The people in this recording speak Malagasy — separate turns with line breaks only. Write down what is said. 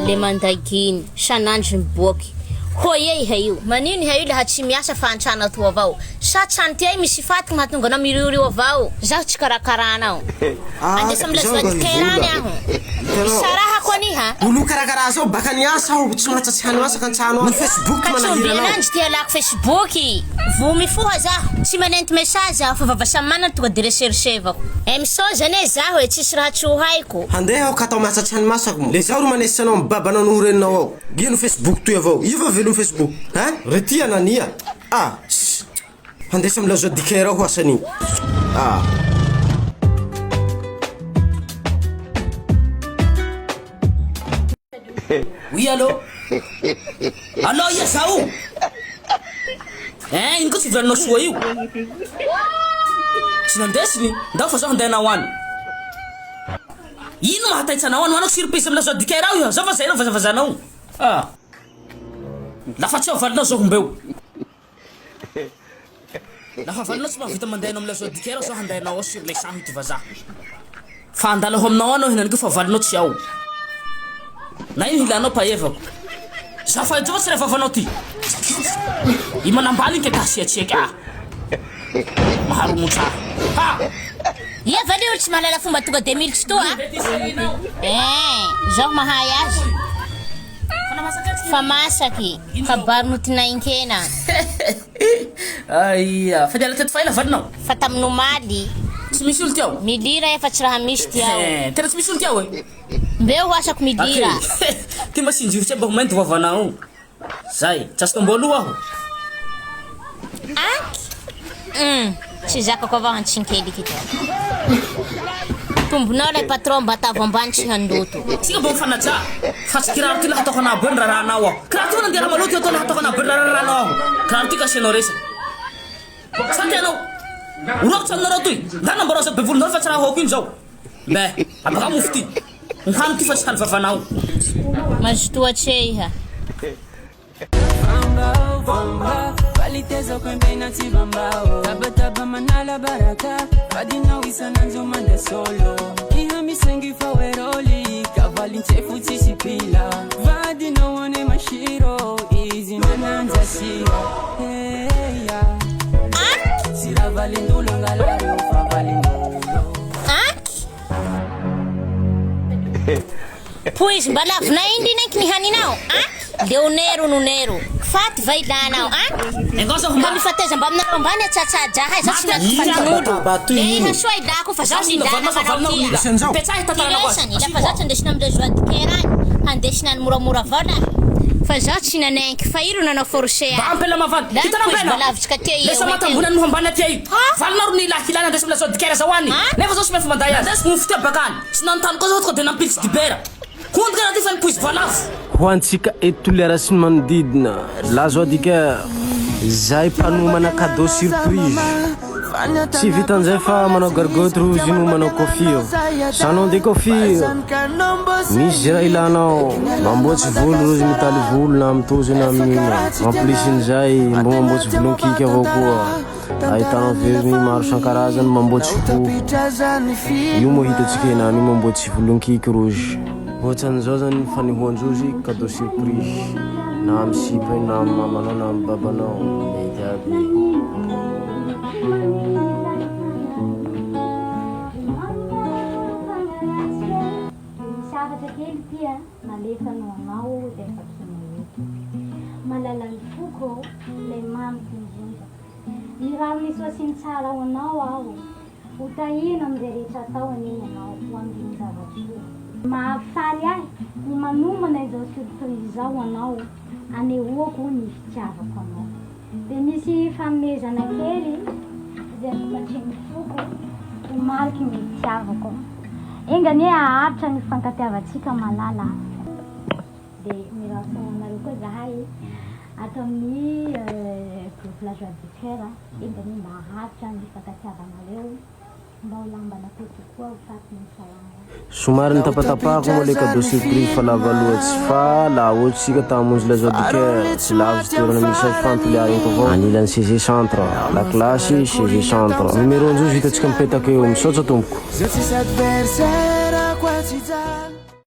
Le mandaginy, sanandro miboaky. Hoy iha io. Manino iha io laha tsy miasa fa antrano atoa avao? Sa trano ty ay misy faty mahatonga anao miriorio avao? Zaho tsy karakara anao. Andeso am
Zaho
lajoie
mba
de cœur
hivola.
any aho.
Hitanao.
Isarahako aniha.
Olo karakara zao baka niasa aho tsy mahatsy hany masaka antrano aho. Ny facebook
Ka tsy
manahira
ombiana
anao.
andry ty alako facebook. Voa mifoha zaho. Tsy manenty message aho fa vava samy manana tonga de recherchevako. Msaoza anie zaho e, tsisy raha tsy ho haiko.
Handeha aho ka atao mahatsatry hany masako moa. Le zaho ro manesitry anao am babanao noho reninao ao. Ino facebook toy avao. Ia va velom facebook hein? Ry ty anania ah! Ss! Handeha am laza diker ao ho asan'io ah!
Oui allô Allô ia zaho Hein ino koa tsy volaninao soa io Tsy nandesiny Ndao fa zaho handeha hanao any Ino mahataitsa anao any Hanao surprise am laza diker ao iha Zao fa zay no vazavazanao Ah Lafa tsy ao valinao zaho hombeo Lafa valinao tsy mahavita mandeha anao amin'ilay zodiac aho zao handeha anao ao sur le champ ity vazaha. Fa handalo aho aminao any aho henaniky fa valinao tsy ao. Na ino hilanao paevako. Za fa eto tsy revavanao ty. I manambaly iny ke ta hasiatsiaky ah. Maharomotra ahy. Ha!
Ia va le olo tsy mahalala fomba tonga de militsy toa a? Eh, zaho mahay azy. Fa masaky, kabary notinain-kena.
Aia, fa niala teto fa ela vadinao?
Fa tamin'ny omaly.
Tsy misy olo ty ao?
Milira efa tsy raha misy ty ao.
Eh, tena tsy misy olo ty ao e?
Mbeo ho asako milira.
Akay, ty mba sinjirotse mba ho mainty vavanao. Zay, tsy azoko amboaloha aho.
Aky! Hum, tsy zakako avao hantsinkeliky ity. Tombonao ilay patron mba atavo ambany tsy handoto.
Tsika mba mifanaja fa tsy kiraro ty la hataoko anabo eny rarahanao aho. Kiraro ty fa nandeha raha maloto io atao la hataoko anabo eny rarahanao aho. Kiraro ty kasianao resaka. Sa tianao? Oroako tsy aminareo toy. Ndana ambarao zay be volonareo fa tsy raha hoako iny zao. Mbe, abakao mofo ty. Ho hany ty fa tsy hany vavanao.
Mazotoa tse iha. Anky! Poizy mba lavinay indry nenky ny haninao an! Leonero no nero. Faty va ilanao an! Ka mifateza mba aminareo ambany atsatsajahay za tsy miady fatin'olo. Eh hasoa ilako fa zaho nilana manao ty a. Ty resany la fa zaho tsy andesina amle joie de cœur agny handesina any moramora avao la fa zaho tsy nanenky fa i ro nanao force ahy.
Mba ampela mavandy.
Lany
Hitanao
poizy
ampela?
mba lavitsy ka te
Le
eo
samata
ety.
ambony any no ambany aty ay.
Ha?
Valinao ry lehilahy hilana andraisy amle joie de cœur zao any.
Ha?
Nefa zao somefy manday azy. Andraisy mofo ty baka any. Tsy nanontany koa zao tonga de nampilitsy dibera. Hondrika raha ty fa nipoizy voalavo.
Ho antsika eto Toliara sy ny manodidina, La Joie du Coeur, zay mpanomana cadeau surprise. Tsy vitan'izay fa manao gargotte rozy no manao coiffure. Salon de coiffure, misy ze raha ilanao. Mamboatsy volo rozy mitaly volo na amin'ny tozo na amin'ino. En plus n'izay mbo mamboatsy volon-kiky avao koa. Ahitana vernis maro isan-karazany mamboatsy hoho. Io moa hitantsika henany io mamboatsy volon-kiky rouge. Ohatran'izao zany ny fanehoan-drozy cadeau surprise na amin'ny sipa io na amin'ny mamanao na amin'ny babanao mety aby.
Misy hafatra kely ity a, nalefany ho anao dia vakiana eto. Malalan'ny foko ô, ilay mamiko indrindra. Mirary ny soa sy ny tsara ho anao aho. Ho tahiana amin'izay rehetra atao anie ianao, ho ambinin-java-tsoa. Mahafaly ahy ny manomana izao surprise izao ho anao, anehoako ny fitiavako anao. Dia misy fanomezana kely izay vokatry ny foko ho mariky ny fitiavako. Enga anie haharitra ny fifankatiavantsika malala a! Dia mirary soa ho anareo koa izahay ato amin'ny groupe La Joie du Coeur. Enga anie mba haharitra ny fifankatiavanareo, mba ho lamban'akoho tokoa ho faty ny salama.
Somary nitapatapahako moa le cadeau surprise fa lava loatsy fa la ohatry tsika ta hamonjy la joie du coeur tsy lavitsy toerana misy azy fa Antolia eto avao anilan'ny CG centre la classe CG centre numéro ndrozy hitantsika mipetaka eo misaotra tompoko.